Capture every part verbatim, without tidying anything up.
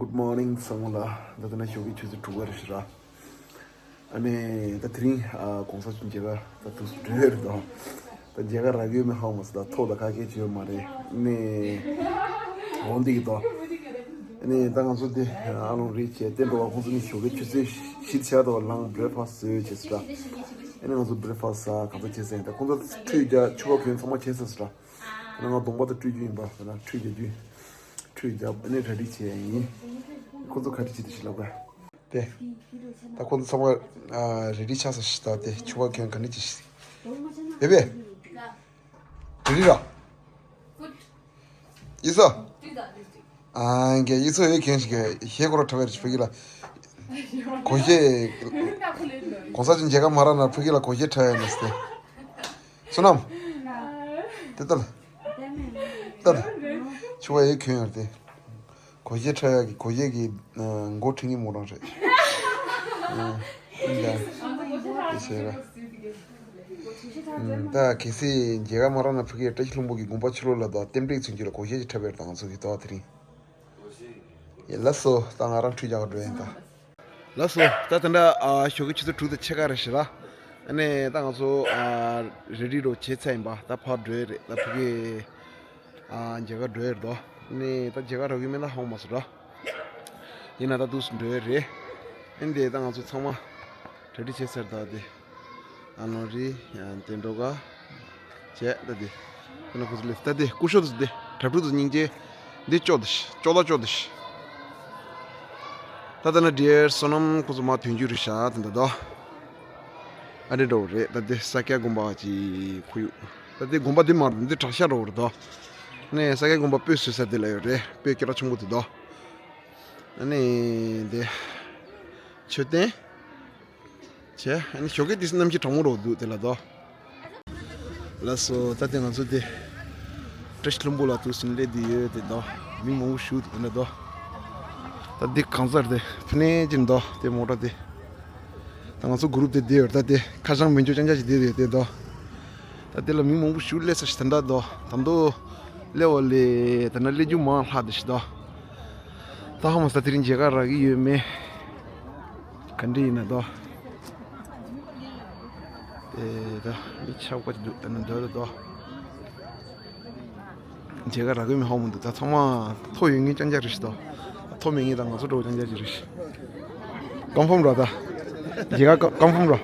Good morning ཚང་མ་ལ། ད་ལྟ་ན་ཞོགས་ཀའི་ཆུ་ཚོད་དྲུག་པ་རེད་ཤག་ར། ཨ་ནི་ད་དེ་རིང་ཨ་གོང་ས་མཆོག་མཇལ་ཁ་ད་ཐུག་འགྲོ་ཡ་རེད་དོ། ད་མཇལ་ཁ་རག་ཡོད་མེད་ཧ་གོ་མ་སོང་། ད་ཐོག་ད་ག་གེ་བྱས་ཡོད་མ་རེད། ཨ་ནི་འོང་འདི་གི་དོ། ཨ་ནི་ད་ང་ཚོ་དེ་ཨ་ལོང་རེད་བྱས་བསྟན་འགྲོ་བ་ཁོང་ཚོ་ནི་ཞོགས་ཀའི་ཆུ་ཚོད་བཞི་ཆགས་དོ་ལངས་breakfast བཟོས་བྱས་སི་ར། ཨ་ནི་ང་ཚོ་breakfast ཟ་གང་ཚ་བྱས་ཟིན། ད་ཁོང་ཚོ་ཁྲུས་རྒྱག་ཕྱུ་པ་གྱོན་ཚང་མ་བྱས་ཟིན་སི་ར། ང་གདོང་པ་དང་སྤྲུལ་རྒྱུ་ཡིན་པ། ད་ཁྲུས་རྒྱག་རྒྱུ། ཁྲུས་རྒྱག་ཨ་ནི་གྲ་སྒྲིག་བྱས་ཡིན། ཁོ་ཚོ་ག་རེ་བྱེད་དུ་ཞིག་ལབ་པ། དེ། ད་ཁོ་ཚོ་ཚང་མ་རེ་ཌི་ཆགས་ས་ཞིག་ད་དེ་ཕྱུ་པ་གྱོན་ག་ནི་ཅི་ཞིག་ཡོད་པས། རེ་ཌི་ར། ཡིན་ས། ཨ་ངས་ཡིན་ས་ཡོད་གྱོན་ཞིག་གི་ཞེ་སྐོར་ཁྲ་བའི་རིགས་ཕ་གི་ལ། གོ་ཤེས། གོང་ས་ཅུ་མཇལ་ཁ་མ་རག་ན་ཕ་གི་ལ་གོ་ཤེས་ཁྲ་ཡ་ནས་སྟེ། བསོད་ནམས། དེ་ལྟར། ལྟར། ཕྱུ་པ་ཡོད་གྱོན་ཡོད་དེ། གོ་ཤེས་ཁྲ་ཡ་གི་གོ་ཤེས་ཀྱི་མགོ་ཁྲི་གཉིས་མོ་རང་རེད། ཨ་ཡིན་ད། དེ་བྱས་ར། ད་གལ་སྲིད་མཇལ་ཁ་མ་རག་ན་ཕ་གིར་བཀྲ་ཤིས་ལྷུན་པོ་གི་དགོན་པ་ཕྱི་ལོགས་ལ་དང་རྟེན་འབྲེལ་ཚུན་ཆད་ལ་གོ་ཤེས་ཀྱི་ཁྲ་བའི་དང་ཚོ་གི་དོ་དེ་རིང་། ཡེ་ལགས་སོ། ད་ང་རང་ཁྲུས་རྒྱག་ག་འགྲོ་ཡིན་ད། ལགས་སོ། ད་དེ་འདྲ་ཨ་ཞོགས་ཀྱི་ཆུ་ཚོད་དྲུག་དང་ཕྱེད་ཀ་རེད་ཤག་ར། ཨ་ནི་ད་ང་ཚོ་ཨ་རེ་ཌི་རོ་བྱས་ཚར་ཡིན་པ། ད་ཕར་འགྲོ་ཡི་རེད། ད་ཕ་གི་ཨ་མཇལ་ཁ་འགྲོ་ཡི་རེད་དོ། ཨ་ནི་ད་མཇལ་ཁ་རག་གི་མེད་ན་ཧ་གོ་མ་སོང་ར། ཡིན་ན་ད་འདུག་སེ་འགྲོ་ཡི་རེད། ཨ་ནི་དེ་ད་ང་ཚོ་ཚང་མ་གྲ་སྒྲིག་བྱས་ཚར་ད་དེ། ཨ་ནོ་རི་ཡང་དེ་འགྲོ་ག་བྱས་ད་དེ། ད་ནི་ཁོ་ཚོ་ལས་ད་དེ་སྐུ་ཞབས་དེ་གྲྭ་ཕྲུག་དེ་སྙིང་རྗེ། འདི་ཅོག་དེ་ཤི་ཅོག་ད་ཅོག་དེ་ཤི། ད་ད་ན་ཌི་ཡར་བསོད་ནམས་ཁོ་ཚོ་མ་ཐོན་རྒྱུ་རེད་ཤག་དེ་འདྲ་དོ། ཨ་རེ་འགྲོ་རེད། ད་དེ་ས་སྐྱ་དགོན་པ་གྱི་ཁོར་ཡུག་ད་དེ་དགོན་པ་དེ་མ་རེད། འདི་དྲག་ཤ་འགྲོ་རེད་དོ། ནས་ས་སྐྱ་དགོན་པ་སྤོས་བཟོས་ས་དེ་ལ་ཡོད་རེད། སྤོས་སྐད་གྲགས་ཆེན་པོ་དེ་དོ། ཨ་ནི་དེ་མཆོད་རྟེན། བྱས། ཨ་ནི་ཞོགས་ཀས་དེ་གནམ་གཤིས་གྲང་མོ་རོ་འདུག་དེ་ལ་དོ། ལགས་སོ། ད་དེ་ང་ཚོ་དེ་བཀྲ་ཤིས་ལྷུན་པོ་ལ་འདུག་སེ་སླེབས་དེ་ཡོད་དེ་དོ། མི་མང་པོ་ཞིག་འདུག་དེ་འདྲ་དོ། ད་འདི་གང་ཟག་དེ་ཕ་ནས་ཅིག་འདུག་དེ་མོ་ཊ་དེ། ད་ང་ཚོ་གུ་རུབ་དེ་བསྡད་ཡོད། ད་དེ་ཁ་བྱང་མི་འཇོག་རྐྱང་རྐྱང་ཞིག་བསྡད་ཡོད་དེ་དོ། ད་དེ་ལ་མི་མང་པོ་ཞིག་སླེབས་ས་ཞིག་དེ་འདྲ་དོ། ད་དོ་སླེབས་པ་ལས་ད་ན་སླེབས་རྒྱུ་མང་ལྷག་དེ་ཞིག་དོ། ད་ཧ་མ་ས་དེ་རིང་མཇལ་ཁ་རག་གི་ཡོད་མེད། ག་འདྲ་ཡིན་ན་དོ། ཨེ་ད་མི་ཆགས་པ་འདུག་ད་ནི་འདོད་དོ། མཇལ་ཁ་རག་གི་མི་ཧ་མ་འདུག་ད་ཚང་མ་ཐོ་ཡོད་ངེས་རྐྱང་རྐྱང་རེད་ཤག་དོ། ཐོ་མེད་ངེས་ད་ང་ཚོ་འགྲོ་རྐྱང་རྐྱང་ཅིག་རེད་ཤག་ཀོན་ཕོམ་ར་ད། མཇལ་ཁ་ཀོན་ཕོམ་ར།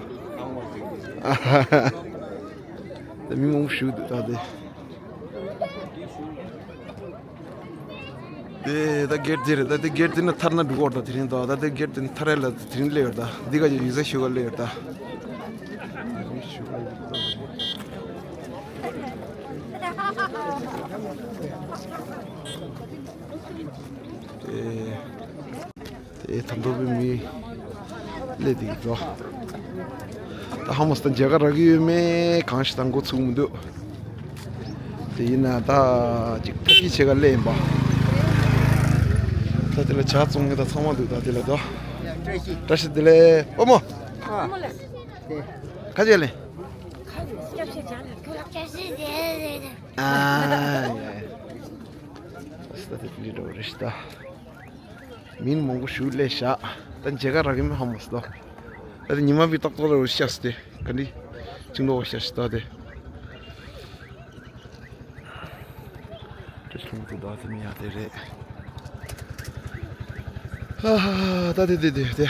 ད་མི་མང་པོ་ཞིག་འདུག་ད་དེ། དེ་ད་གེ་ཊི་དེ་རེད། ད་དེ་གེ་ཊི་དེ་ནས་ཐར་ན་འགྲིག་གི་རེད་ད། དེ་རིང་ད་ད་དེ་གེ་ཊི་དེ་ནས་ཐར་ཡ་ལ་དེ་རིང་སླེབས་ཡོད་ད། འདི་ག་ཅིག་ཡིག་ཚད་ཞུ་ག་སླེབས་ཡོད་ད། དེ། དེ་ད་མདོ་བའི་མི་སླེབས་འདུག་གོ། ད་ཧ་མ་སི་ད་མཇལ་ཁ་རག་གི་ཡོད་མེད་གང་ཞིག་ད་འགོ་ཚུགས་མི་འདུག་དེ་ཡིན་ན་ད་ཅིག་ཐབས་ཤེས་བྱེད་ག་སླེབས་ཡིན་པ། ད་དེ་ལ་ཇ་བཙོང་མཁན་ད་ཚང་མ་འདུག་ད་དེ་ལ་ད། བཀྲ་ཤིས་བདེ་ལེགས་དཔའ་མོ། ཁ་ཅིག་ལེན། ཨ་ཡ། ད་དེ་འདྲ་རེད་ད། མི་མང་པོ་ཞིག་སླེབས་ཤག་ད་མཇལ་ཁ་རག་གི་མེད་ཧ་མ་སོང་། ད་དེ་ཉི་མ་བི་ཏག་ཏག་རེ་ཤག་སྟེ་ག་འདི་ཅིང་ལོ་ཤག་ཤག་ད་དེ། དེ་ཆུང་དུ་ད་དེ་མི་ཡ་དེ་རེད། ཧ་ཧ་ཧ། ད་དེ་དེ་དེ་དེ།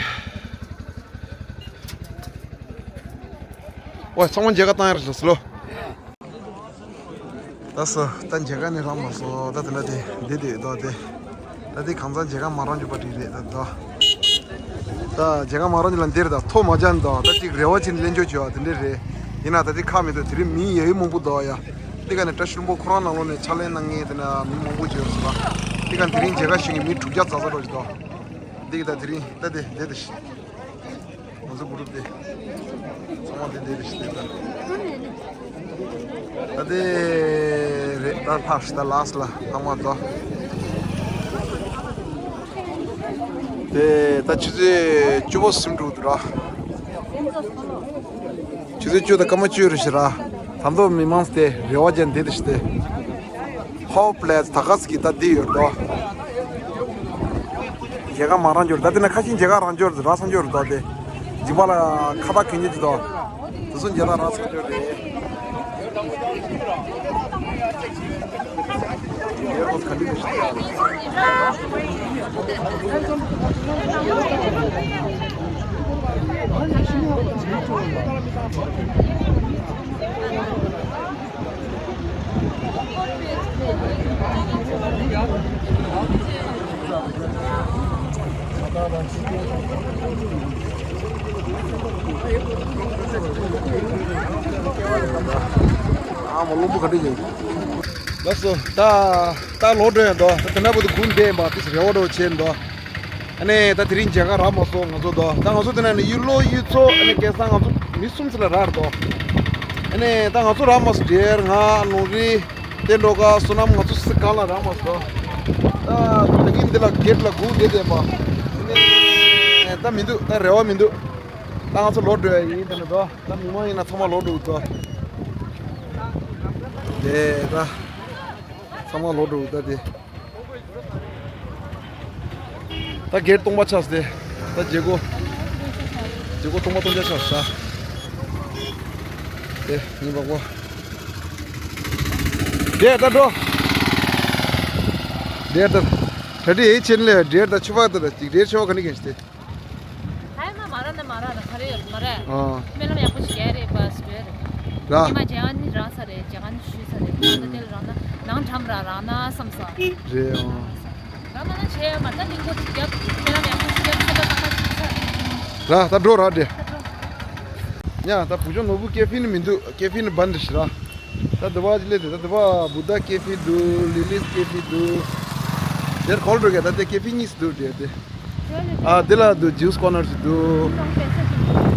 ཨོ་ཚང་མ་མཇལ་ཁ་བཏང་ཡ་རེད་ལོ། ད་སོ་ད་མཇལ་ཁ་ནས་རག་མ་སོང་། ད་དེ་འདྲ་དེ་འདི་དེ་དོ་དེ། ད་དེ་གང་ཚང་མཇལ་ཁ་མ་རག་འཇུག་པ་འགྲིག་རེད་ད་དོ། ད་མཇལ་ཁ་མ་རག་འཇུག་ལ་འདིར་ད་ཐོ་མ་ཅན་དོ། ད་ཅིག་རེ་བ་ཅན་ལེན་འཇོག་བྱེད་པ་དེ་འདྲ་རེད། ཡིན་ན་ད་དེ་ཁག་མི་འདུག་དེ་རིང་མི་ཡ་ཡི་མང་པོ་འདུག་ཡ། དེ་ག་ནས་བཀྲ་ཤིས་ལྷུན་པོ་ཁོ་རང་ནང་ལོགས་ནས་ཕྱག་ལས་གནང་མཁན་དེ་ན་མི་མང་པོ་བྱོས་སོང་ལ། དེ་ག་དེ་རིང་མཇལ་ཁ་ཞུ་མཁན་མི་དྲུག་བརྒྱ་ཙག་ཙག་རོ་ཅིག་འདུག་དེ་གི་ད་དེ་རིང་ད་དེ་དེ་དེ་ཤི། ང་ཚོ་གུ་རུབ་དེ། ཚང་མ་དེ་དེ་རེ་ཞིག་དེ་ད། ད་དེ་རེད་ད་ལྷག་ཤི་ད་ལགས་ལ་ཐང་མ་དོ། དེ་ད་ཆུ་ཚོད་བཅུ་པོ་ཟིན་འགྲོ་འདུག་ར། ཆུ་ཚོད་བཅུ་དང་སྐར་མ་བཅུ་རེ་ཞིག་ར། ད་མདོ་མི་མང་སྟེ་རེ་བ་ཅན་དེ་དེ་ཞིག་སྟེ། ཧོབ་ལེ་ད་ག་ས་གི་ད་དེ་ཡོད་དོ། མཇལ་ཁ་མ་རག་འགྱོ་རེད། ད་དེ་ན་ཁ་ཤས་མཇལ་ཁ་རག་འགྱོ་རེད། རག་སོང་འགྱོ་རེད། ད་དེ་འཇིགས་པ་ལ་ཁ་བཏགས་གན་རྒྱུ་ཅིག་དང་། དེ་ཚོ་མཇལ་ཁ་རག་སོང་འགྱོ་རེད། ཨ་མ་བློན་པོ་ག་འདྲ་ཡིན། ལགས་སོ། ད་ད་ལོག་འགྲོ་ཡ་འདུག་ད་དེ་ན་བུ་དུ་གུང་བསྡད་ཡིན་པ་དེ་རེ་བ་འདྲ་བོ་བྱས་འདུག་ཨ་ནི་ད་དེ་རིང་མཇལ་ཁ་རག་མ་སོང་ང་ཚོ་འདུག་ད་ང་ཚོ་དེ་ན་ནི་གཡུ་ལོ་གཡུ་མཚོ་ཨ་ནི་སྐལ་བཟང་ང་ཚོ་མི་གསུམ་ཙམ་ལ་རག་འདུག་ཨ་ནི་ད་ང་ཚོ་རག་མ་སོང་། སྒྲེར་ང་ལུང་རིགས། ཏེ་འགྲོ་ག་བསོད་ནམས། ང་ཚོ་སུ་གང་ལ་རག་མ་སོང་། ད་ད་གིན་འདི་ལ་གེ་ཊི་ལ་སྒུག་བསྡད་བསྡད་པ། ད་མི་འདུག་ད་རེ་བ་མི་འདུག་ད་ང་ཚོ་ལོག་འགྲོ་ཡ་ཡིན། དེ་ནས་ད་ད་མི་མང་ཡིན་ན་ཚང་མ་ལོག་འགྲོ་འདུག་དེ་ད་ཚང་མ་ལོག་འགྲོ་འདུག་ད་དེ། ད་གེ་ཊི་སྟོང་པ་ཆགས་སོང་། དེ་ད་བརྗེ་སྒོ། བརྗེ་སྒོ་སྟོང་པ་སྟོང་རྐྱང་ཆགས་སོང་། དེ་ཉིན་པག་པོ། དེ་ད་འགྲོ། དེ་ད་ད་དེ་ཡིན་ཕྱིན་ལས་དེ་ད་ཆུ་བ་ད་ད་ཅིག་དེ་ཆུ་བ་ག་ནས་གན་ཞིག་དེ། ཧའི་མ་མ་ར་ན་མ་ར་ན་ག་རེ་ཡོད་མ་རེད། ཨ། སྨོན་ལམ་ཡག་པོ་ཞིག་རྒྱག་རེད་པ་སྤེ་ར། ར། ཉི་མ་མཇལ་ཁ་ནི་རག་ས་རེད། མཇལ་ཁ་ནི་ཞུས་ས་རེད། ད་ལྟ་དེ་ལ་རག་ན་ནང་འགྲམ་ར་རག་ན་བསམ་ས། རེད་ཨང་། རག་ན་ན་བྱས་མ་ད་གླིང་སྐོར་ཅིག་རྒྱབ་སྨོན་ལམ་ཡག་པོ་ཞིག་རྒྱབ་ས་ད་ད་ད་ཞུས་ས་རེད། ར་ད་འགྲོ་ར་དེ། ཡ་ད་བུ་ཆུང་ནོར་བུ་ཀེ་ཧྥེ་ནི་མི་འདུག་ཀེ་ཧྥེ་ནི་བན་རེད་ཤི་ར། ད་དུ་བ་ཅི་ལེ་དེ་ད་དུ་བ་བུ་ད་ཀེ་ཧྥེ་འདུག་ལི་ལིས་ཀེ་ཧྥེ་འདུག་དེར་ཁོལ་འགྲོ་ག་ད་དེ་ཀེ་ཧྥེ་གཉིས་སུ་འདུག་དེ་དེ། ཨ་དེ་ལ་འདུག་ཇུས་ཀོར་ནར་ཞིག་འདུག་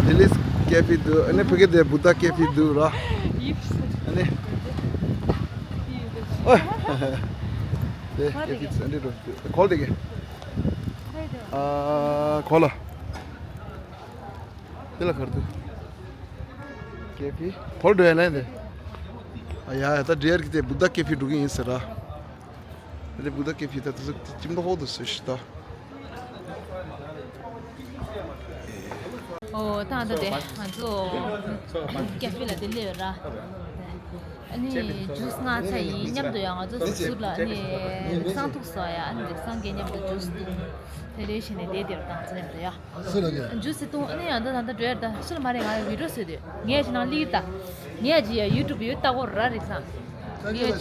ལི་ལིས་ཀེ་ཧྥེ་འདུག་ཨ་ནི་ཕ་གི་དེ་བུ་ད་ཀེ་ཧྥེ་འདུག་ར། ཨ་ནི། ཨོ། དེ་ཀེ་ཧྥེ་ཚན་རིག་འགྲོ་འདུག་ཁོལ་དེ་གི། ཨ་ཁོལ་ལ། དེ་ལ་གར་འདུག་ཀེ་ཧྥེ། ཁོལ་འགྲོ་ཡ་ལན་དེ། ཨ་ཡ་ད་འདྲེར་གི་དེ་བུ་ད་ཀེ་ཧྥེ་འགྲོ་གི་ཡིན་ཟེར་ར། དེ་བུ་ད་ཀེ་ཧྥེ་ད་དེ་ཚོ་ཅིམ་ད་ཧོ་དུ་སུ་ཤི་ད། ཨོ་ད་ད་དེ་ང་ཚོ་ཀེ་ཧྥེ་ལ་དེ་སླེབས་ཡོད་ར། ཨ་ནི་ཇུས་མངགས་ཚར་ཡིན། མཉམ་དུ་ཡང་ང་ཚོ་ཟུར་ལ་ཨ་ནི་རིགས་སང་ཐུག་སོ་ཡ། ཨ་ནི་རིགས་སང་གི་མཉམ་དུ་ཇུས་འཐུང་། དེ་རེ་བཞིན་ནས་བསྡད་དེ་ཡོད་དང་ཚོ་མཉམ་དུ་ཡ། སུ་ལ་ག་ཇུས་སི་འཐུང་ཨ་ནི་ཡང་ད་ད་ད་འགྲོ་ཡ་ད་སུ་ལ་མ་རེད། ང་བི་ཌིའོ་བཟོས་དུས་ངས་ཅི་ནང་ལི་ད། ངས་ཅི་ཡ་ཡུ་ཊུབ་ཡོད་ལྟ་གོ་ར་རིགས་སང་། ངས་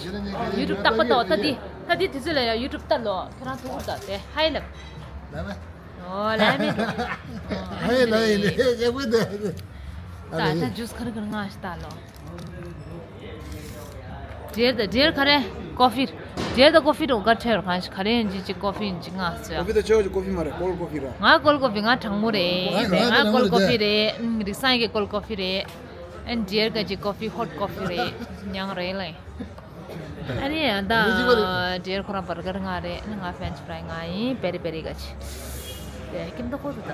ཡུ་ཊུབ་ལྟ་གོ་ད་ད་འདི་ད་འདི་དུས་ཚོད་ལ་ཡ་ཡུ་ཊུབ་ལྟ་ལོ། ཁྱེད་རང་ཐུག་གོ་ད་དེ་ཧའི་ལབ། ཨོ་ལ་མེ། ཧའི་ལ་ཡིན་ནི་ཧེ་ཧེ་བུ་ད། ད་ད་ཇུས་ཁར་ཁར་ང་ཞི་ད་ལོ། འདྲེར་ད་འདྲེར་ག་རེ། ཀོ་ཧྥི། འདྲེར་ད་ཀོ་ཧྥི་འགྲོ་ག་ཁྲེར་གང་ཞིག་ག་རེ་ཡིན་ཅི་ཅི་ཀོ་ཧྥི་ཡིན་ཅི་ང་ཟེར། ཀོ་ཧྥི་ད་ཆོ་ཅི་ཀོ་ཧྥི་མ་རེད། ཀོལ་ཀོ་ཧྥི་ར། ང་ཀོལ་ཀོ་ཧྥི་ང་གྲང་མོ་རེད། ང་ང་ང་ཀོལ་ཀོ་ཧྥི་རེད། རིགས་སང་གི་ཀོལ་ཀོ་ཧྥི་རེད། ཨན་འདྲེར་ག་ཅི་ཀོ་ཧྥི་ཧོ་ཊི་ཀོ་ཧྥི་རེད། མྱང་རེད་ལེ། ཨ་ནི་ཡང་ད་འདྲེར་ཁོ་རང་བར་གར་ང་རེད། ང་ཧྥེན་ཆི་ཕ་རའི་ང་ཡིན། པེ་རི་པེ་རི་ག་ཅི། དེ་ཀིམ་ད་ཁོ་ད་ད།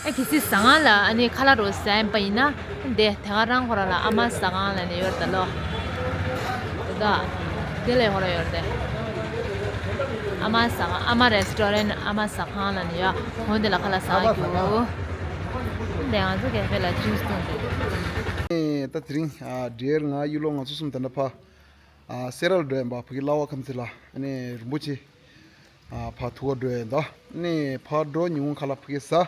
ཨ་གལ་སྲིད་ཟ་ཁང་ལ་ཨ་ནི་ཁ་ལག་རོ་ཟ་ཡིན་པ་ཡིན་ན། དེ་དེ་ག་རང་ཁོ་རང་ལ་ཨ་མ་ཟ་ཁང་ལ་ནི་ཡོད་ད་ལོ། ད་དེ་ལས་ཁོ་རང་ཡོད་དེ། ཨ་མ་ཟ་ཁང་། ཨ་མ་རེ་སི་ཊོ་རེན་ཊི། ཨ་མ་ཟ་ཁང་ལ་ནི་ཡོད། འོན་དེ་ལ་ཁ་ལག་ཟ་རྒྱུ། དེ་ང་ཚོ་ཀེ་ཕེ་ལ་ཇུས་འཐུང་དེ། ད་དེ་རིང་འདྲེར་ང་གཡུ་ལོ་ང་ཚོ་གསུམ་ད་ལྟ་ཕ། ཨ་སེ་ར་ལ་འགྲོ་ཡིན་པ། ཕ་གི་གླ་བ་ཁམས་ཚན་ལ་ཨ་ནི་རིན་པོ་ཆེ་ཨ་ཕར་ཐུག་ག་འགྲོ་ཡིན་ད། ཨ་ནི་ཕར་འགྲོ་ཉིན་གུང་ཁ་ལག་ཕ་གི་ཟ།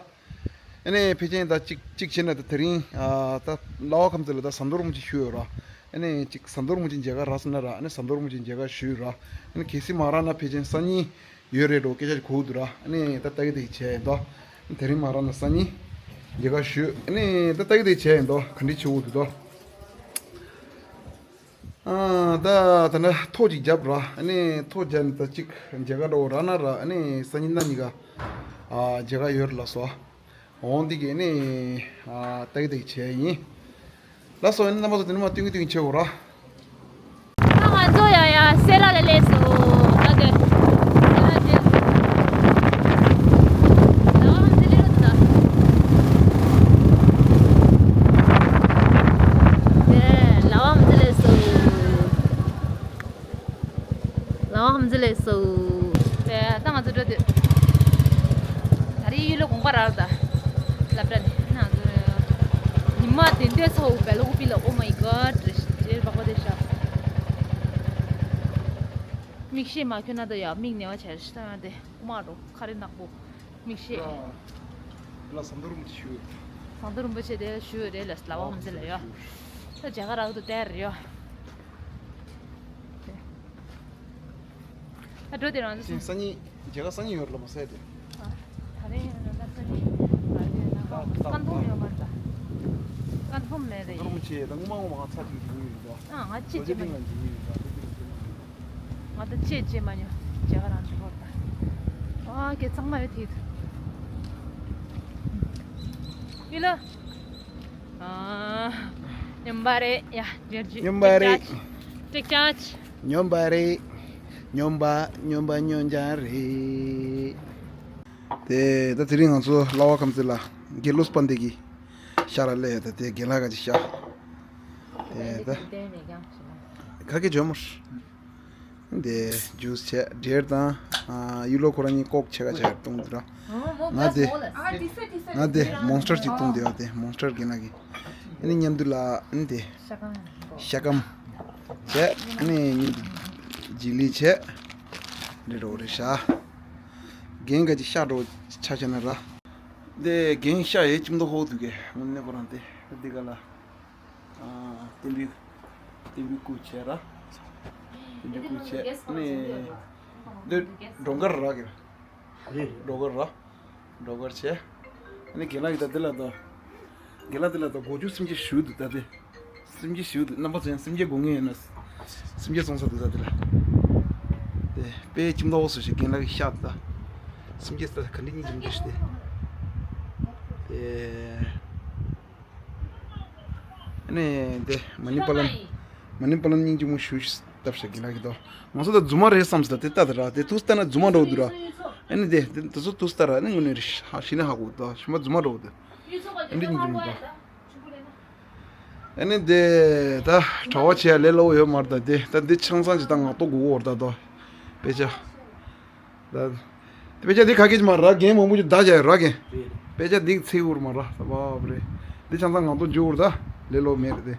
ཨ་ནི་ཕལ་ཆེར་ད་གཅིག་གཅིག་བྱས་ན་ད་དེ་རིང་ཨ་ད་གླ་བ་ཁམས་ཚན་ལ་ད་ཟམ་གདོང་རིན་པོ་ཆེ་ཞུས་ཡོད་ར། ཨ་ནི་གཅིག་ཟམ་གདོང་རིན་པོ་ཆེ་མཇལ་ཁ་རག་སོང་ན་ར། ཨ་ནི་ཟམ་གདོང་རིན་པོ་ཆེ་མཇལ་ཁ་ཞུས་ཡོད་ར། ཨ་ནི་གལ་སྲིད་མ་རག་ན་ཕལ་ཆེར་སང་ཉིན་ཡོད་རེད་འགྲོ་སྐད་ཆ་ཞིག་གོ་གི་འདུག་ར། ཨ་ནི་ད་ལྟ་གི་དེ་བྱས་ཡིན་ད། དེ་རིང་མ་རག་ན་སང་ཉིན་མཇལ་ཁ་ཞུས། ཨ་ནི་ད་ལྟ་གི་དེ་བྱས་ཡིན་ད། ག་འདྲ་བྱེད་དགོས་འདུག་ད། ཨ་ད་ད་ནི་ཐོ་ཅིག་བརྒྱབ་ར། ཨ་ནི་ཐོ་བརྒྱབ་ནས་ད་ཅིག་མཇལ་ཁ་འགྲོ་རག་ན་ར། ཨ་ནི་སང་ཉིན་གནངས་ཉིན་ཀ་ཨ་མཇལ་ཁ་ཡོད་རེད་ལགས་སོ། འོང་འདི་གི་ཨ་ནི་ཨ་ཏག་ཏག་བྱས་ཡིན་ལགས་སོ། ཨ་ནི་རྣམ་པ་ཚོ་དེ་ནས་མ་སྟོན་གི་སྟོན་གི་བྱེད་འོ་ར། ད་ང་ཚོ་ཡ་ཡ་སེ་ར་ལ་སླེབས་སོང་། ད་དེ་སེ་ར་དེ་ལ་བ་འཛི་ལེ་རོ་ད། དེ་ལ་བ་འཛི་ལེ་སོང་། ལ་བ་འཛི་ལེ་སོང་། དེ་ སློབ་གྲྭ་ནས་ན་ཉི་མ་དེ་འདྲའི་ཚ་བོ་བལ་ལོག་པི་ལ། Oh my God. རེ་རེ་བག་པ་དེ་ཤ། མིག་ཤེས་མ་ཁྱོད་ན་ད་ཡ་མིག་ནེ་བ་ཆ་རེ་ཤི་ད་ཡ་དེ་ཀུ་མ་རོ་ཁ་རེ་ནག་པོ་མིག་ཤེས། ལ་ཟམ་དོ་རུམ་ཆུ། ཟམ་དོ་རུམ་པ་ཆེ་དེ་ཞུ་རེ་ལ་སླ་བ་མ་ཟེ་ལ་ཡ། ད་རྒྱ་གར་རག་ཏུ་དེར་ཡ། ད་འགྲོ་དེ་རང་ཅིག་སང་ཉིན་རྒྱ་གར་སང་ཉིན་ཡོད་ལ་མ་ཟེར་དེ། ད་རེས་ཡང་ན་སང་ཉིན་ཀན་ཕོམ་ཡོད་མ་རེད་ད། ཀན་ཕོམ་མེད་རེད། ཀན་ཕོམ་ཆེ་ད་ངོ་མ་ངོ་མ་ང་ཚ་ཅིག་འཇུག་ཡོད་ད། ཨ་ང་ཅི་ཅི་མ་ང་འཇུག་ཡོད་ད། ང་ད་ཅི་ཅི་མ་ཉོ་རྒྱ་གར་རང་འགྲོ་ད། ཨ་ཀེ་ཚང་མ་ཡོད་དེ། ཡིན་ལ། ཨ། སྨྱོན་པ་རེད་ཡ། རྒྱལ་རྒྱུ་སྨྱོན་པ་རེད། ཀྲིག་ཀྲག་སྨྱོན་པ་རེད། སྨྱོན་པ་སྨྱོན་པ་སྨྱོན་ཅང་རེད། དེ་ད་དེ་རིང་ང་ཚོ་གླ་བ་ཁམས་ཚན་ལ་དགེ་ལོ་སྤ་འདེ་གི་ཤ་ར་ལས་ད་དེ་དགེ་ལགས་ཀ་ཅི་ཤ། དེ་ད་ག་གེ་ཇོ་མོར། དེ་ཇུས་བྱས་འབྲས་དང་ཨ་ཡུ་ལོ་ཁོ་རང་གཉིས་ཀོག་ཆེ་ག་ཆེ་བཏུང་དེ་ར། ང་དེ་ང་དེ་མོན་སི་ཊར་ཅིག་བཏུང་དེ་བ་དེ་མོན་སི་ཊར་གི་ན་གི། ཨ་ནི་མཉམ་དུ་ལ་ཨ་ནི་དེ་ཤ་སྐམ་བྱས། ཨ་ནི་མཉམ་དུ་ལྗི་ལི་བྱས། འདི་རོ་རེ་ཤ་རྒན་ག་ཅིག་ཤ་འགྲོ་ཆ་ཆ་ན་ར། དེ་རྒན་ཤ་ཡེ་ཁྱིམ་དུ་ཧོ་འདུག་གས་དངོས་གནས་ཁོ་རང་དེ་འདི་ག་ལ། ཨ་བསྟན་པའི་བསྟན་པའི་སྐུ་བྱས་ར། བསྟན་པའི་སྐུ་བྱས་ནས་འདི་སྒྲོ་འགར་ར་གི་ར། སྒྲོ་འགར་ར། སྒྲོ་འགར་བྱས། ནས་དགེ་ལགས་ཀྱི་ད་འདི་ལ་ད། དགེ་ལགས་འདི་ལ་ད་སྒོ་ཆུ་སེམས་ཅན་ཞུ་འདུག་ད་དེ། སེམས་ཅན་ཞུ་འདུག་རྣམ་པ་ཚོ་ཡང་སེམས་ཅན་སྒོ་ངའི་ཡིན་ན། སེམས་ཅན་སོང་ས་འདུག་ད་དེ་ལ། དེ་དཔེ་ཁྱིམ་ཐོག་སུ་ཞིག་དགེ་ལགས་ཀྱི་ཤག་ད། སེམས་ཅན་ད་ག་འདྲ་སྙིང་རྗེ་མི་འདུག་ཞུ་དེ། དེ། ཨ་ནི་དེ་མ་ནི་པ་ལམ། མ་ནི་པ་ལམ་སྙིང་རྗེ་མོ་ཞུ་ཞིག་བཏབ་ཤག་དགེ་ལགས་ཀྱི་དོ། ང་ཚོ་ད་རྫུན་མ་རེད་བསམ་སོང་ད་དེ་ལྟ་དེ་ར་དེ་ཐུགས་ལྟ་ན་རྫུན་མ་འགྲོ་འདུག་ར། ཨ་ནི་དེ་དེ་དེ་ཚོ་ཐུགས་ལྟ་ར་ཨ་ནི་དངོས་གནས་རེད་ཤག་ཤི་ན་ཧ་གོ་དོ་ཤི་མ་རྫུན་མ་འགྲོ་འདུག་ཨ་འདྲ་སྙིང་རྗེ་མོ་དོ། ཨ་ནི་དེ་ད་གྲྭ་བ་བྱེད་ཡ་ལས་སླ་བོ་ཡོད་མ་རེད་ད་དེ་ད་འདི་ཆང་ཚང་ཅིག་ད་ངག་ཐོག་དགོས་ཀྱི་ཡོད་རེད་ད་དོ། དཔེ་ཆ། ད། དཔེ་ཆ་འདི་ག་གེ་ཅིག་མ་རག་རྒན་མང་པོ་ཅིག་བདག་བྱ་ཡ་རག་གེ། དཔེ་ཆ་འདི་ཚིག་འུར་མ་རག་ད་བབ་རེད། འདི་ཆང་ཚང་ངང་དུ་འཇུག་འུར་ད་ལེ་ལོ་མེད་རེད་དེ།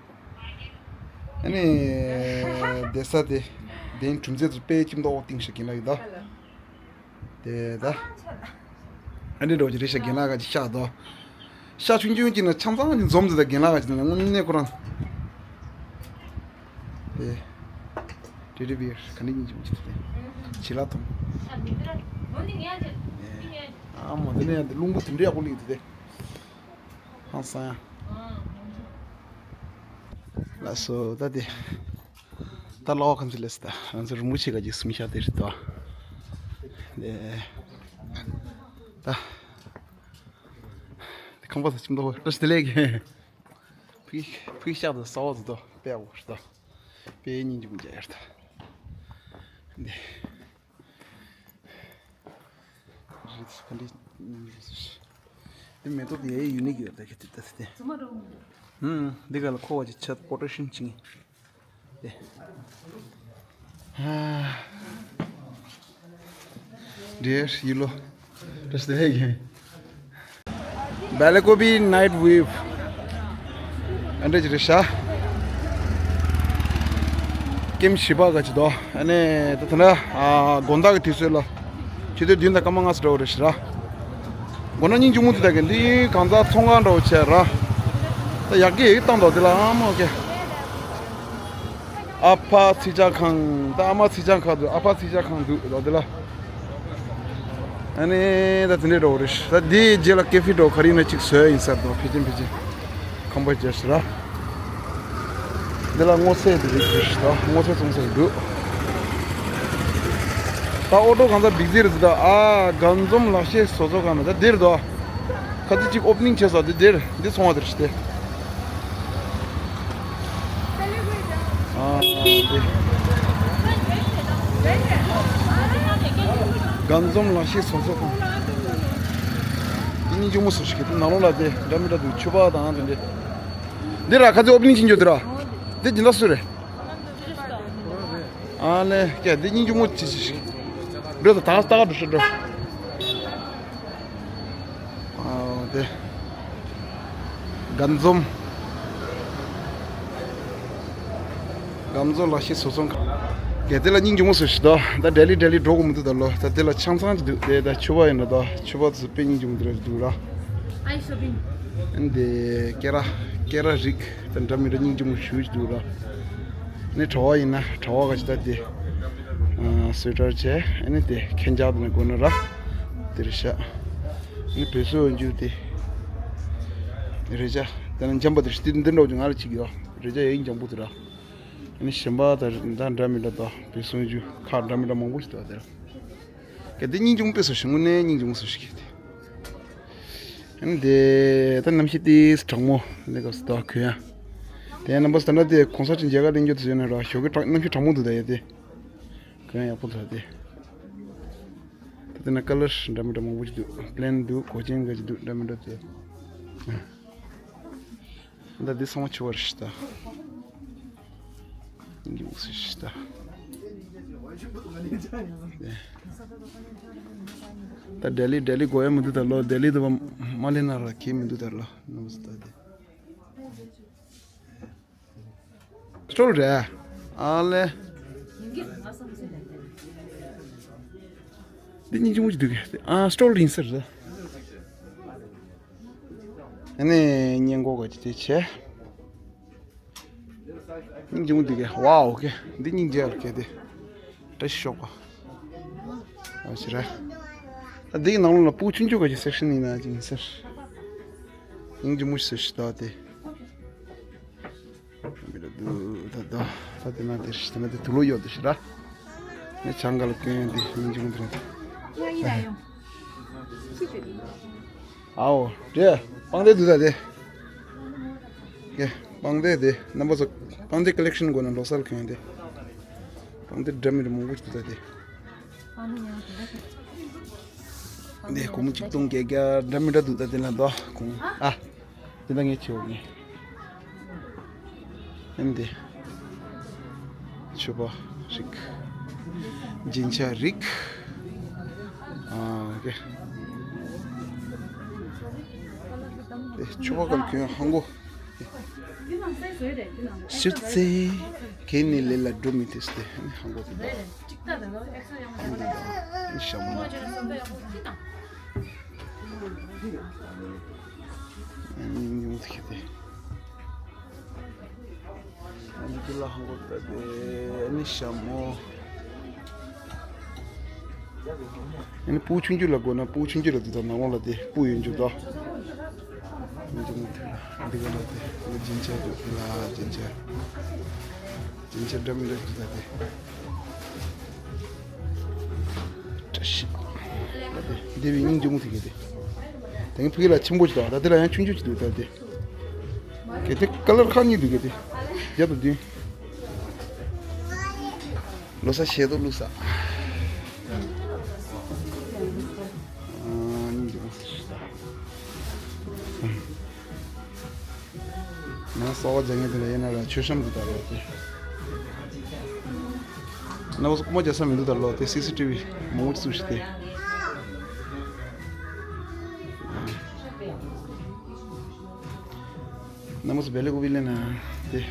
ཨ་ནི། བསྡད་ས་དེ། བདེན་གྲུམ་ཚད་དུ་དཔེ་ཁྱིམ་ཐོག་འོག་བཏིང་ཤག་གིན་ལ་ཡི་ད། དེ་ད། ཨ་ནི་འགྲོ་གི་རེད་ཤག་གིན་ལ་ག་ཅིག་ཤག་དོ། ཤག་ཆུང་ཆུང་གཅིག་ན་ཆང་ཚང་གཅིག་འཛོམས་ཟེར་ད་རྒན་ལགས་ཀྱིས་ན་དངོས་གནས་ཁོ་རང་། དེ། ཊེ་ཌི་བི་ཡར་ག་འདྲ་སྙིང་རྗེ་མོ་ཅིག་དེ། བྱི་ལ་ཐོང་། ཨ་མོ་དེ་ནས་ཡང་དེ་རླུང་བུ་དེ་འདྲ་ཡག་པོ་སླེབས་འདུག་དེ། ཧང་སང་ཡ། ལགས་སོ་ད་དེ། ད་གླ་བ་ཁམས་ཚན་ལས་སུ་ད་ང་ཚོ་རིན་པོ་ཆེ་ག་ཅིག་སུམ་ཤ་དེ་རེད་དོ། དེ། ད། ཁང་པ་ས་ཁྱིམ་ཐོག་བཀྲ་ཤིས་བདེ་ལེགས། ཕི་ཕི་ཤག་ཏུ་ས་འོག་ཏུ་དོ་དཔེ་འོ་ཤི་དོ། དཔེ་སྙིང་རྗེ་མོ་རྒྱ་ཡར་ད། འདི། རི་ཁ་འདི། འདི་མེ་ཏོག་དེ་ཡའི་ཡུ་ནིག་ཡོད་ད་གི་དེ་ད་དེ། ཧུམ། འདི་ག་ལ་ཁོ་བ་ཅིག་ཆ་པོ་ཊེ་ཤན་ཅིང་། འདྲེས་ཡིད་ལོ། བཀྲ་ཤིས་བདེ་ལེགས། བལ་ཀོ་པི་ནའིཊ་ཝིབ། ཨ་འདྲ་ཅིག་རེད་ཤག་ཀེམ་བཞི་པ་ག་ཅིག་དོ། ཨ་ནི་ད་ད་ལྟ་དགོང་དག་གི་དུས་ཚོད་ལ། ཆུ་ཚོད་བདུན་དང་སྐར་མ་ལྔ་ཙམ་འགྲོ་བ་རེད་ཤག་ར། མགོ་ན་སྙིང་རྗེ་མོ་དེ་དག་གི་འདི་གང་ཟག་ཚོང་ཁང་འདྲ་བོ་བྱས་ར། ད་ཡག་གི་ཡག་གི་བཏང་འདུག་དེ་ལ་ཨ་མ་ཨོ་ཀེ། ཨ་ཕ་ཚིག་ཇ་ཁང་ད་ཨ་མ་ཚིག་ཇ་ཁང་འདུག་ཨ་ཕ་ཚིག་ཇ་ཁང་འདུག་ལོ་དེ་ལ། ཨ་ནི་ད་དེ་འདྲས་འདྲ་བོ་རེད། ད་འདིའི་རྗེས་ལ་ཀེ་ཧྥེ་འདྲ་བོ་ག་རེ་ཡིན་ན་གཅིག་བཟོས་ཡིན་ཟེར་འདུག་ཕལ་ཆེར་ཕལ་ཆེར་ཁང་པ་བརྒྱབ་ཤག་ར། འདི་ལ་སྔོ་ཚལ་འདི་རིགས་རེད་ཤག་ད་སྔོ་ཚལ་བཙོང་ས་རེད་འདུག་ད་ཨོ་ཊོ་གང་ཟག་བིག་ཛི་རེད་ཟེར་ད། ཨ་དགའ་འཛོམས་ལག་ཤེས་བཟོ་ཚོགས་ཁང་ན་ད་འདིར་འདུག་ཁ་ཚིག་གཅིག་ཨོ་པ་ནིང་བྱས་སོང་། འདི་འདིར་འདི་ཚོང་བ་དེར་ཤི་སྟེ། ཨ་འདི། དགའ་འཛོམས་ལག་ཤེས་བཟོ་ཚོགས་ཁང་། འདི་སྙིང་རྗེ་མོ་སུ་ཞིག་གི་ནང་ལོགས་ལ་དེ་འདྲ་མི་འདྲ་འདུག་ཆུ་བག་དང་དེ་འདྲ། འདི་ར་ཁ་ཚིག་ཨོ་པ་ནིང་བྱེད་འཇོག་དེ་ར། འདི་ཇི་འདྲ་སུ་རེད། ཨ་ལེ་ཀྱ་འདི་སྙིང་རྗེ་མོ་ཅི་ཞིག་འགྲོ་ད་ད་ལྟ་འགྲོ་ཤི་འགྲོ། ཨ་དེ། སྒམ་འཛོམས། སྒམ་འཛོམས་ལག་ཤེས་བཟོ་ཚོང་ཁང་། གལ་ཏེ་ལ་སྙིང་རྗེ་མོ་བཟོ་ཞིག་ད། ད་ལྡི་ལི་ལྡི་ལི་འགྲོ་དགོས་མི་འདུག་ད་ལོ། ད་དེ་ལ་ཆང་ཚང་ཅིག་འདུག་དེ་ད་ཕྱུ་པ་ཡིན་ན་ད་ཕྱུ་པ་དེ་ཚོ་དཔེ་སྙིང་རྗེ་མོ་དེ་འདྲ་འདུག་ར། ཨའི་ཤོ་པིང་། ཨ་ནི་དེ་ཀེ་ར། ཀེ་ར་རིགས་ད་འདྲ་མི་འདྲ་སྙིང་རྗེ་མོ་ཞེ་པོ་ཅིག་འདུག་ར། ནི་གྲྭ་པ་ཡིན་ན་གྲྭ་པ་ག་ཅིག་ད་དེ། ཨ་སུ་ཝེ་ཊར་བྱས། ཨ་ནི་དེ་ཁྱེད་ཅག་དེ་ན་དགོས་ན་ར། དེ་རེད་ཤག་ཨ་ནི་བོད་སོ་འཇུ་དེ། རེ་ཅག་དེ་ན་འཇམ་པ་དེ་ཤི་དེ་འདི་འདྲ་བོ་ཅིག་ང་ལ་ཅིག་ཡོད། རེ་ཅག་ཡིན་འཇམ་པོ་དེ་ར། ཨ་ནི་གཞན་པ་ད་ད་འདྲ་མི་འདྲ་ད་བོད་སོ་འཇུ་ཁག་འདྲ་མི་འདྲ་མང་པོ་ཞིག་འདུག་དེ་ར། གལ་ཏེ་སྙིང་རྗེ་མོ་དཔེ་བཟོ་ཞིག་དངོས་གནས་སྙིང་རྗེ་མོ་བཟོ་ཞིག་གི་དེ། ཨ་ནི་དེ་ད་གནམ་གཤིས་ཏིས་གྲང་མོ་ལས་སྐབས་སུ་ད་གོན་ཡ། དེ་ཡང་རྣམ་པ་ཚོ་ད་ལྟ་དེ་གོང་ས་མཆོག་མཇལ་ཁ་གླེང་རྒྱུ་དེ་བཟོས་ན་ར་ཞོགས་ཀས་གྲང་གནམ་གཤིས་གྲང་མོ་འདུག་ད་ཡ་དེ། གོན་ཡག་པོ་འདུག་ད་དེ། ད་དེ་ན་ཀ་ལར་འདྲ་མི་འདྲ་མང་པོ་ཞིག་འདུག་པི་ལེན་འདུག་གོས་ཆེན་འགའ་ཞིག་འདུག་འདྲ་མི་འདྲ་དེ། ད་འདི་ཚང་མ་ཕྱུ་པ་རེད་ཤག་ད། འདི་མུ་སི་ཤག་ད། ད་ལྡི་ལི་ལྡི་ལི་དགོས་ཡ་མི་འདུག་ད་ལོ། ལྡི་ལི་དུ་བ་མ་ལེན་ན་ར་ཁྱད་མི་འདུག་ད་ལོ། ནམ་སི་ད་དེ། སྤྲོ་རེད། ཨ་ལེ། འདི་སྙིང་རྗེ་མོ་ཅིག་འདུག་གས། ཨ་སྤྲོ་ཡིན་ས་རེད། ཨ་ནི་སྙིང་གོ་ག་ཅིག་དེ་བྱས། སྙིང་རྗེ་མོ་འདི་གས། ཝའོ་ཀེ། འདི་སྙིང་རྗེ་ཡར་གས་དེ། བཀྲ་ཤིས་ཤོག་པ། ཨ་ཞེ་ར། ད་འདིའི་ནང་ལོགས་ལ་སྤུ་ཆུང་ཆུང་ག་ཅིག་སེག་ཤན་ཡིན་ན་ཅིག་ཡིན་ཟེར། སྙིང་རྗེ་མོ་ཞིག་ཟེར་ཞིག་ད་དེ། མི་ལ་འདུག་ད་ད་ད་དེ་ན་དེ་ཞིག་དེ་ན་དེ་དུག་ལོག་ཡོད་དེ་ཞིག་ར། ངས་ཆང་ག་ལ་གོན་ཡོད་དེ་སྙིང་རྗེ་མོ་དེ་རེད། ང་ཡིན་ན་ཡོང་། ཁྱི་ཆོས་དེ། ཨའོ། རེད། པང་གདན་འདུག་ད་དེ། ཡེ། པང་གདན་དེ་རྣམ་པ་ཚོ། པང་གདན་ཀ་ལེག་ཤན་དགོས་ན་ལོ་གསར་གོན་དེ། པང་གདན་འདྲ་མི་འདྲ་མང་པོ་ཞིག་འདུག་ད་དེ། འདི་སྒོར་མོ་ཆིག་སྟོང་བརྒྱད་བརྒྱ་འདྲ་མི་འདྲ་འདུག་ད་དེ་ལ་དོ་གོང་ཨ། དེ་ད་ངས་ཆེ་བ་ངས། ཨེམ་དེ། ཕྱུ་པ་རིགས། རྒྱན་ཆ་རིགས། ཨ་ཀེ། དེ་ཕྱུ་པ་གང་གོན་ཧང་གོ། ཤུ་ཙེ། གན་ནི་ལེ་ལ་འགྲོ་མི་ཐེ་སྟེ་ཧང་གོ་དེ་ད། ཤམ་མོ། ཨ་ནི་ཉུང་ཐིག་དེ། ཨ་ནི་ཀི་ལ་ཧང་གོ་ད་དེ་ཨ་ནི་ཤམ་མོ། ཨ་ནི་སྤུ་ཆུང་ཆུང་ལ་དགོས་ན་སྤུ་ཆུང་ཆུང་ལ་དེ་དང་ནང་ལོགས་ལ་དེ་སྤུ་ཡོད་འཇུག་ད། ཨ་ནི་ཉུང་ཐིག་ལ་འདི་ག་ལ་དེ་ཨ་ནི་རྒྱན་ཆ་འཇུག་དེ་ལ་རྒྱན་ཆ། རྒྱན་ཆ་འདྲ་མི་འདྲ་འདུག་ད་དེ། བཀྲ་ཤིས། ད་དེ་སྡེ་བའི་སྙིང་རྗེ་མོ་དེ་གས་དེ། དེང་ཕ་གི་ལ་ཆེན་པོ་ཞིག་འདུག་ད་དེ་ལ་ཡང་ཆུང་ཆུང་ཞིག་འདུག་ད་དེ། གལ་ཏེ་ཀ་ལར་ཁག་གཉིས་འདུག་གས་དེ། བརྒྱ་དང་བདུན། ལོ་གསར་ཞལ་ཏོག་བླུགས་ས། ཨ་སྙིང་རྗེ་མོ་ཞིག་ད། ང་གསོལ་བ་རྒྱག་མཁན་དེ་ལ་ཡིན་ན་ར་མཆོད་བཤམས་འདི་ལྟར་ལོ་དེ། ང་བོ་རྐུ་མ་རྒྱག་ས་མི་འདུག་ད་ལོ་དེ་སི་སི་ཊི་བི་མང་པོ་བཙུགས་ཤིག་དེ། ང་བོ་སུ་བེ་ལེ་ཀུ་བི་ལེ་ན་དེ།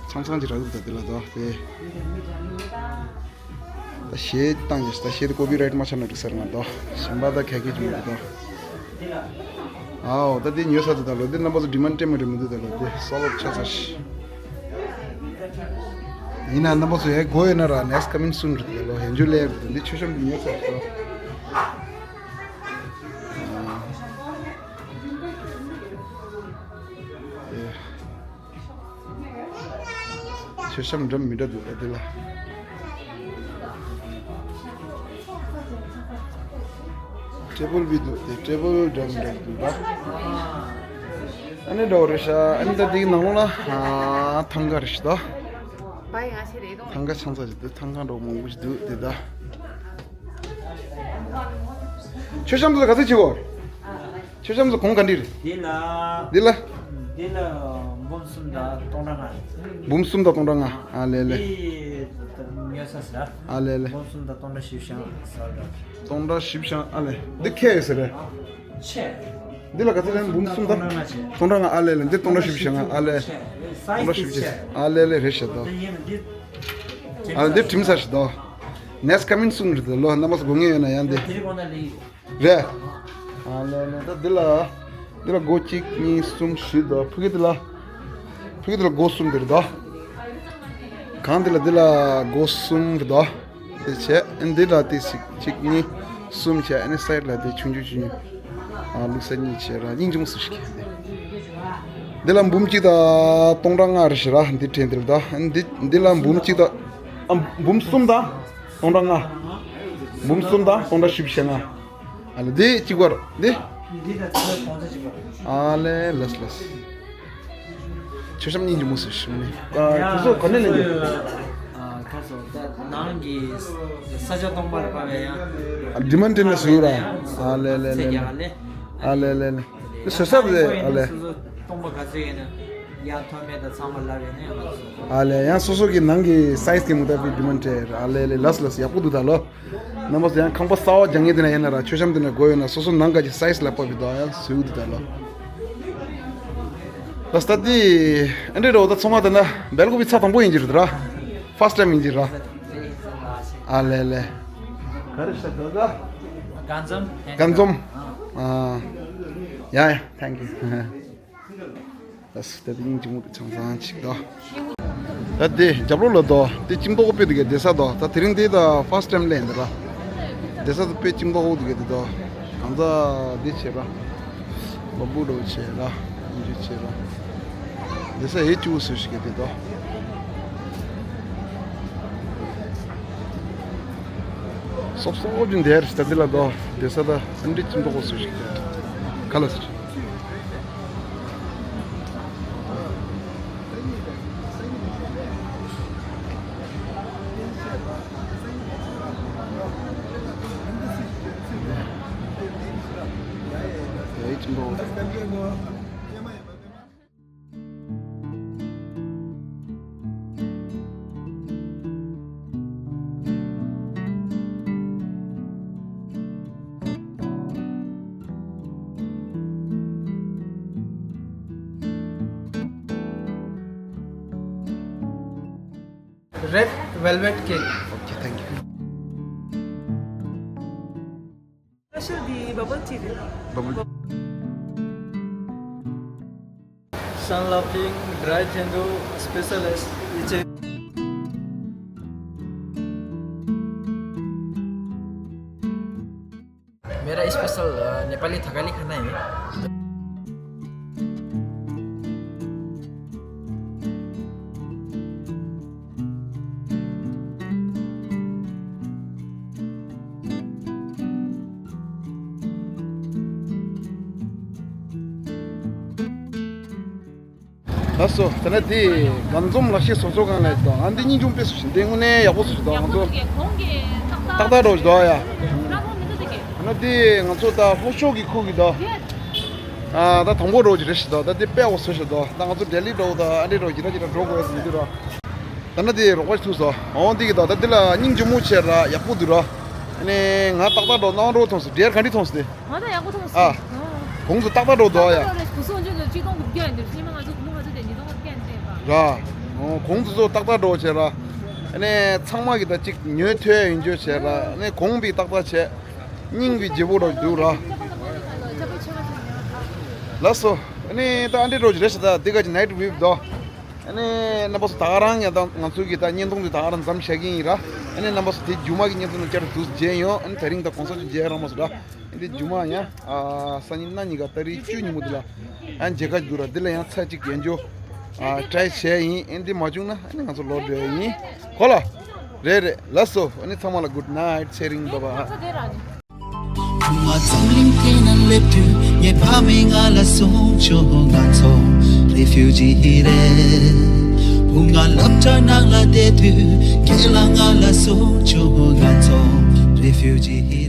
ཆང་ཚང་གི་རག་གི་འདུག་ད་དེ་ལ་དོ་དེ། ད་གཞས་བཏང་ཡོད་ད་གཞས་དེ་ཀོ་པི་རའིཊ་མ་ཆགས་ན་འགྲིག་ས་རེད་མ་གཏོགས་གཞན་པ་ད་ག་གེ་ཅིག་མི་འདུག་ད། ཨའོ་ད་དེ་ཉོས་ས་དེ་ད་ལོ་དེ་རྣམ་པ་ཚོ་ཌི་མན་ཌི་སྤྲད་མི་རེད་མི་འདུག་ད་ལོ་དེ་སོལ་ཨའུཊ་ཆགས་ཚར་ཤག་ཡིན་ན་རྣམ་པ་ཚོ་ཡ་དགོས་ཡོད་ན་ར་ནེགསི་ཊི་ཀ་མིང་སུན་རེད་ད་ལོ་ཡན་ཇོ་ལེ་རེད་ད་འདི་མཆོད་བཤམས་དེ་ཉོས་ཚར་ཤག་ཨ། ཨེ། མཆོད་བཤམས་འདྲ་མི་འདྲ་འདུག་ཨ་དེ་ལ། ཊེ་བལ་བི་འདུག་དེ་ཊེ་བལ་འདྲ་མི་འདྲ་འདུག་ད། ཨ་ནི་འདྲ་བོ་རེད་ཤག་ཨ་ནི་ད་དེའི་ནང་ལོགས་ལ་ཨ་ཐང་ག་རེད་ཤག་ད། ཐང་ག་ཆང་ས་ཞིག་འདུག་ཐང་ག་འདྲ་བོ་མང་པོ་ཞིག་འདུག་དེ་ད། མཆོད་བཤམས་འདི་ལ་ག་ཚོད་བྱེད་དགོས། མཆོད་བཤམས་འདི་གོང་ག་འདྲ་རེད། འདི་ལ། འདི་ལ། འདི་ལ་འབུམ་གསུམ་དང་སྟོང་ཕྲག་ལྔ་རེད། འབུམ་གསུམ་དང་སྟོང་ཕྲག་ལྔ། ཨ་ལེ་ལེ། འདི་ཉོ་ས་ཟེར། ཨ་ལེ་ལེ། འབུམ་གསུམ་དང་སྟོང་ཕྲག་བཞི་བཅུ་ཞེ་ལྔ་ཟེར་ར། སྟོང་ཕྲག་བཞི་བཅུ་ཞེ་ལྔ་ཨ་ལེ། འདི་ཁྱེད་ཡོད་ཟེར་རེད། ཆེ། འདི་ལ་ག་ཚོད་ལེན། འབུམ་གསུམ་དང་སྟོང་ཕྲག་ལྔ། ཨ་ལེ་ལེ། འདི་སྟོང་ཕྲག་བཞི་བཅུ་ཞེ་ལྔ། ཨ་ལེ་ལེ། སྟོང་ཕྲག་བཞི་བཅུ་ཞེ། ཨ་ལེ་ལེ། རེད་ཤག་དོ། ཨ་ལེ། འདི་དྲིམ་ཟ་ཞིག་དོ། Next coming soon རེད་དོ། ལོ་རྣམ་པ་ཚོ་དགོས་ངེས་ཡོད་ན་ཡང་འདི། རེད། ཨ་ལེ་ལེ། ད་འདི་ལ། འདི་ལ་སྒོར་གཅིག་གཉིས་གསུམ་བཞི་དོ། ཕ་གི་འདི་ལ། ཕ་གི་འདི་ལ་སྒོར་གསུམ་འདི་རེད་དོ། གང་འདི་ལ། འདི་ལ་སྒོར་གསུམ་རེད་དོ། དེ་བྱས། ཨ་ནི་འདི་ལ་དེ་ཞིག་གཅིག་གཉིས་གསུམ་བྱས། ཨ་ནི་སའིཌ་ལ་དེ་ཆུང་ཆུང་ཆུང་ཆུང་། ཨ། ལུག་གསར་གཉིས་བྱས་ར། སྙིང་རྗེ་མོ་སུ་ཞིག་འདི་ལ་འབུམ་གཅིག་དང་སྟོང་ཕྲག་ལྔ་རེད་ཤག་ར། འདི་དྲན་འདི་ལ་ད། ཨ་ནི་འདི་འདི་ལ་འབུམ་གཅིག་དང་། ཨ། འབུམ་གསུམ་དང་སྟོང་ཕྲག་ལྔ། འབུམ་གསུམ་དང་སྟོང་ཕྲག་བཞི་བཅུ་ཞེ་ལྔ། ཨ་ལེ། འདི་གཅིག་པ་རེད། འདི། འདི་དང་ཚོ་གོང་ཚོ་གཅིག་པ། ཨ་ལེ། ལགས་ལགས། མཆོད་བཤམས་སྙིང་རྗེ་མོ་ཟེར་ཞུ་ནི། ཨ། དེ་ཚོ་ག་ནས་ལེན་དགོས། ཨ། ཁ་སོ་ད་ནང་གི་ས་ཆ་སྟོང་པ་ལ་ཕབ་པའི་ཡང་། ཨ། ཌི་མན་ཌི་ནས་བཟོས་ར། ཨ་ལེ་ལེ་ལེ་ལེ། ཨ་ལེ་ལེ་ལེ། དེ་བཟོ་ས་རེད། ཨ་ལེ། སོ་སོ་སྟོང་པ་ག་ཚོད་ཡིན་ན་ཡང་ཐོན་མེད་ད་ཚང་མ་ལབ་ཡིན་ན་ཡང་། ཨ་ལེ། ཡང་སོ་སོ་གི་ནང་གི་སའིཛ་གི་མུ་ཏ་བིག་ཌི་མན་ཌི་རེད། ཨ་ལེ་ལེ། ལགས་ལགས། ཡག་པོ་འདུག་ད་ལོ། རྣམ་པ་ཚོ་ཡང་ཁང་པ་གསར་པ་རྒྱག་མཁན་དེ་ན་ཡིན་ན་ར། མཆོད་བཤམས་དེ་ན་དགོས་ཡོད་ན་སོ་སོ་ནང་ག་གི་སའིཛ་ལ་བབས་པའི་དོ་ཡང་བཟོས་འདུག་ད་ལོ། ད་སྟ་དེ་ཨ་འདྲས་རོ། ད་ཚང་མ་ད་ན་སྦེལ་ཀོབ་པི་ཚ་དང་པོ་ཡིན་གྱི་རེད་ད་ར། ཕར་སི་ཊི་ཊའིམ་ཡིན་གྱི་ར། ཨ་ལེ་ལེ། ག་རེ་ཤ་དོ་ད། གང་འཛོམས། གང་འཛོམས། ཨ། ཡ་ཡ། ཐེང་ཀིའུ། ལགས་སོ། ད་དེ་སྙིང་རྗེ་མོ་དེ་ཆང་ཚང་ཅིག་དོ། ད་དེ་རྒྱབ་ལོགས་ལ་དོ། དེ་ཅིམ་ཏོག་པོ་དེ་གའི་བསྡད་ས་དོ། ད་དེ་རིང་དེ་ད་ཕར་སི་ཊི་ཊའིམ་ལེན་དེ་ར། བསྡད་ས་དེ་དཔེ་ཅིམ་ཏོག་པོ་དེ་གའི་དེ་དོ། གང་ཚ་དེ་བྱས་ར། ལོ་འབུ་རོ་བྱས་ར། སྙིང་རྗེ་བྱས་ར། བསྡད་ས་ཡེ་ཅུ་བོ་བཟོས་ཤིག་གི་དེ་དོ། སོབ་སོབ་ཅིག་འདེར་ད་དེ་ལ་དོ། བསྡད་ས་ད་ཨ་འདྲས་ཅིམ་ཏོག་པོ་བཟོས་ཤིག་དེ། ཁ་ལག་ཟེར། Red velvet cake. Okay, thank you. Special the bubble tea. Bubble. Sun Laughing dry ཐེན་དུ་special ཡིད་ཆེས། मेरा स्पेशल नेपाली थकाली खाना है। ལགས་སོ། དེ་ནས་དེ་གང་འཛོམས་ལག་ཤེས་བཟོ་ཚོགས་ཁང་ལ་དང་། ཨ་འདི་སྙིང་རྗེ་མོ་དཔེ་བཟོས་ཤིང་འདི་དངོས་གནས་ཡག་པོ་བཟོས་ཤིང་དང་། ང་ཚོ་ཏག་ཏག་འགྲོ་ཞིག་འདུག་ཡ། ཨ་ནི་དེ་ང་ཚོ་ད་ལྷོ་ཕྱོགས་ཀྱི་ཁུག་གི་དང་། ཨ་ད་དང་པོ་འགྲོ་ཞིག་རེད་ཤག་དང་། ད་འདི་དཔེ་ཡག་པོ་བཟོས་ཤག་དང་། ད་ང་ཚོ་ལྡི་ལི་འགྲོ་དང་ཨ་འདྲས་འགྲོ་ཞིག་ད་ཅི་ད་འགྲོ་དགོས་ཟིན་འདུག་ར། ད་ནི་དེ་རོགས་པ་ཞིག་ཐུག་སོང་། འོ་འདི་གི་དང་། ད་འདི་ལ་སྙིང་རྗེ་མོ་བྱས་ར་ཡག་པོ་འདུག་ར། ཨ་ནི་ང་ཏག་ཏག་འགྲོ་སྣང་འགྲོ་མཐོང་སོང་། འདྲེར་ག་འདྲས་མཐོང་སོང་དེ། ང་ད་ཡག་པོ་མཐོང་ཨ། སོང་། གོང་དུ་ཏག་ཏག་འགྲོ་འདུག་ཡ། ཏག་ཏག་རེད། གོང་ཚོ་ཉིས་སྟོང་དགུ་བརྒྱ་ཡིན་དེ། ཕྱི་མ་ང་ཚོ་གོང་མ་ང་ཚོ་དེ་ཉིས་སྟོང་ལྔ་བརྒྱ་ཡིན་དེ་པ། ར། འོ་གོང་དུ་ཚོ་ཏག་ཏག་འགྲོ་བྱས་ར། ཨ་ནི་ཚང་མ་གི་ད་ཅིག་ཉོས་ཐོས་ཡིན་འཇོ་བྱས་ར། ཨ་ནི་གོང་བི་ཏག་ཏག་བྱས། སྙིང་བི་བརྗེ་པོ་ར་འདུག་ར། ལགས་སོ། ཨ་ནི་ད་ཨ་འདྲས་འགྲོ་རྒྱུ་རེད་ཤག་ད་འདི་ག་ཅིག་ནའིཊ་བིའུ་དོ། ཨ་ནི་རྣམ་པ་ཚོ་ད་ག་རང་ཡང་ད་ང་ཚོ་གི་ད་བརྙན་ཐུང་འདི་ད་ག་རང་མཚམས་བཞག་གི་ཡིན་ར། ཨ་ནི་རྣམ་པ་ཚོ་དེ་རྒྱུ་མ་གི་བརྙན་ཐུང་ནང་བསྐྱར་དུ་མཇལ་ཡོང་། ཨ་ནི་དེ་རིང་ད་གོང་ས་མཆོག་མཇལ་རང་མ་སོང་ར། ཨ་ནི་རྒྱུ་མ་ཡང་ཨ་སང་ཉིན་གནངས་ཉིན་ག་ཏ་རིག་བཅུ་ཉིན་མོ་འདི་ལ་ཨ་མཇལ་ཁ་འདུག་ར། འདི་ལ་ཡང་ཚར་གཅིག་ཡན་ཆོ་ཨ་ཊི་རའི་བྱས་ཡིན། ཨ་ནི་འདི་མ་བྱུང་ན་ཨ་ནི་ང་ཚོ་ལོག་འགྲོ་ཡ་ཡིན། གོ་ལ། རེད་རེད། ལགས་སོ། ཨ་ནི་ཚང་མ་ལ་གུཌ་ནའིཊ། ཚེ་རིང་། བྷའི་བྷའི། ཁྱོད་ང་འཛམ་གླིང་སྟེང་ན་སླེབས་དུས་ངའི་ཕ་མས་ང་ལ་གསུངས་བྱུང་། ང་ཚོ་རེ་ཕིའུ་ཇི་རེད། བུ་ང་སློབ་གྲྭ་ནང་ལ་བསྡད་དུས་རྒན་ལགས་ང་ལ་གསུངས་བྱུང་། ང་ཚོ་རེ་ཕིའུ་ཇི།